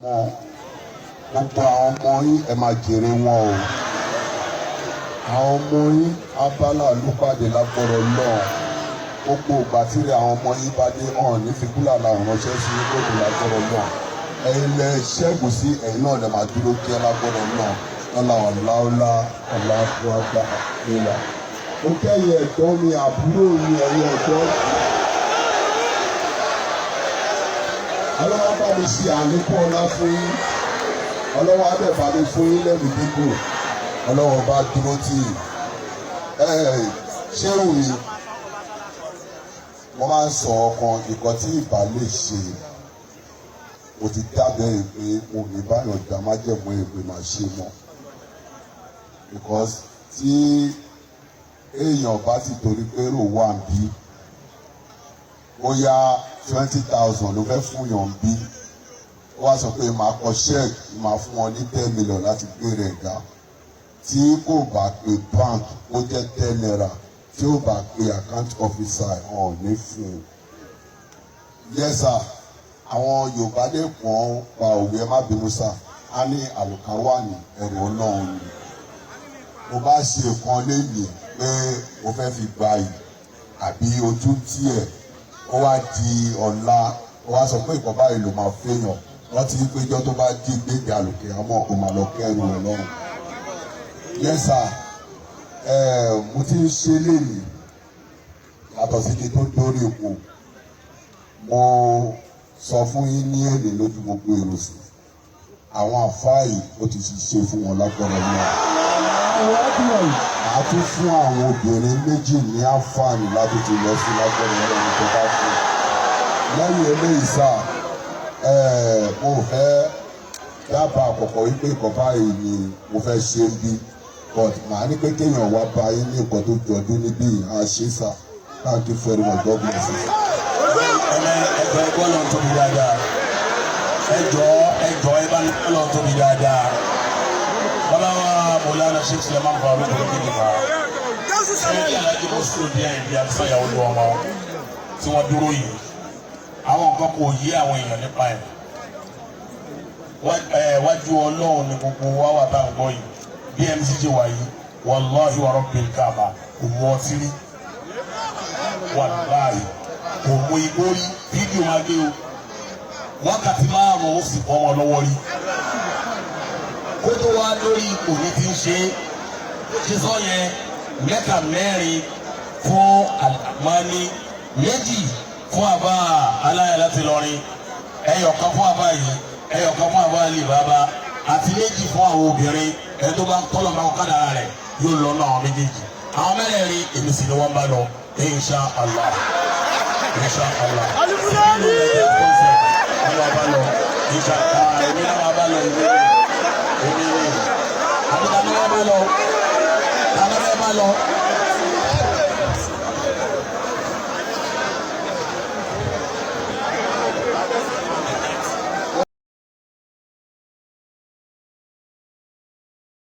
Mọ gbogbo àwọn ọmọ yín, ẹ máa jèrè wọn o. Àwọn ọmọ yín abala lùpàdé lágbọ́rọ̀ lọ́n. Gbogbo ìgbà tí rẹ àwọn ọmọ yín bá dé hàn ní fìkúlà làwọn ránṣẹ́ sí gbogbo lágbọ́rọ̀ lọ́n. Ẹ̀yin lẹ ṣẹ́gun sí, ẹ̀yin náà lè máa dúró jẹ́ lágbọ́rọ̀ náà lọ́la ọ̀làọ̀là ọ̀làfúàgbà ìlà. Mo kẹ́yìn ẹ̀gbọ́n mi, àbúrò mi, ẹ̀yin ọ̀dọ́. Ọlọ́wọ́ bá mi ṣe àlékún ọlá fún yín. Ọlọ́wọ́ á dẹ̀ bá mi fún yín lẹ́mìí gígùn. Ọlọ́wọ́ bá dúró tì í. Ṣéwù mi, mo máa ń sọ ọkàn nǹkan tí ìbá lè ṣe. Mo ti dábẹ́ ìpè mo ní báyọ̀ dá májẹ̀mú ìpè máa ṣe mọ́. Because tí èèyàn bá ti torí pé rò wà ń bí, bóyá 20,000 ló fẹ́ fún yàn bí, ó wá sọ pé màá kọ cheque, màá fún wọn ní 10 million láti gbé rẹ̀ ga. Tí kò bá pe bank, ó jẹ́ 10 naira, tí ó bá pe account officer hàn ní fún un. Yes sir, àwọn Yorùbá dé pọ́n pa òwe, ẹ má bínú sir, á ní àlùkà wà ní ẹrù Ọlọ́run ni. Mo bá ṣe kan léyìí pé mo fẹ́ fi gba yìí àbí ojú tiẹ̀, ó wá di ọ̀la, ó wá sọ pé ìkọ́ báyìí ló máa fẹ́yàn rántí pé ijọ́ tó bá di gbégbé àlòkè àmọ́ kò máa lọ kẹ́rù ẹ̀ lọ́rùn. Yes sir, mo ti ń ṣe léyìí yàtọ̀ sí kí tó dórí ipò. Mo sọ fún yín ní èlé lójú gbogbo èrò sí àwọn àfáà yìí, ó ti ṣiṣẹ́ fún wọn lágbára náà. Màá tún fún àwọn obìnrin méjì ní àǹfààní láti ti lọ sí lágbára ẹni tó bá fún. Lẹ́yìn eléyìí sir, mo fẹ́ dábàá àkọ́kọ́ wípé nǹkan báyìí ni mo fẹ́ ṣe ń bí, but màá ní pé kéèyàn wá bá yín ní nǹkan tó jọdún níbí à ṣe sir. Thank you very much, God bless you. Ẹnẹ ẹjọ, ẹgbẹ́ Ọlọ́run tóbi dáadáa. Ẹjọ, ẹjọ, ẹ bá ní Ọlọ́run tóbi dáadáa. Bàbá wa Mọ̀lánà Sheikh Suleiman Farouk Olùkíjìmá, ṣé Alájí Mùsùlùmí Àyìndé Àbísàyà Olúọmọ tí wọ́n dúró yìí, àwọn nǹkan kò yé àwọn èèyàn nípa ẹ̀. Wájú Ọlọ́run ni gbogbo wa wà tá à ń gbọ́ yìí. Bí MC ṣe wà yìí, wàláhi wa rabbil Kaaba, kò mú ọtí rí, wàláhi kò mú igbó rí. Fídíò máa gbé o, wákàtí 5 ó sì bọ́ ọmọ lọ́wọ́ rí kó tó wá lórí ipò ní ti ń ṣe é. Ṣe sọ yẹn, mẹ́ta mẹ́rin fún alamani, méjì fún àbá aláya láti lọrin, ẹyọkan fún àbá yìí, ẹyọkan fún àbá ilé bàbá, àti méjì fún àwọn obìnrin. Ẹni tó bá ń tọ́lọ̀ máa kọ́ kádàrá rẹ̀ yóò lọ náà. Àwọn méjèèjì, àwọn mẹ́rẹ̀ẹ̀rin, èmi sì ni wọ́n bá lọ, insha Allah, insha Allah. Wọ́n bá lọ, insha Allah. Èmi náà wọ́n bá lọ, èmi ni, èmi ni. Àbúrò ni wọ́n bá lọ, tàbí wọ́n bá lọ.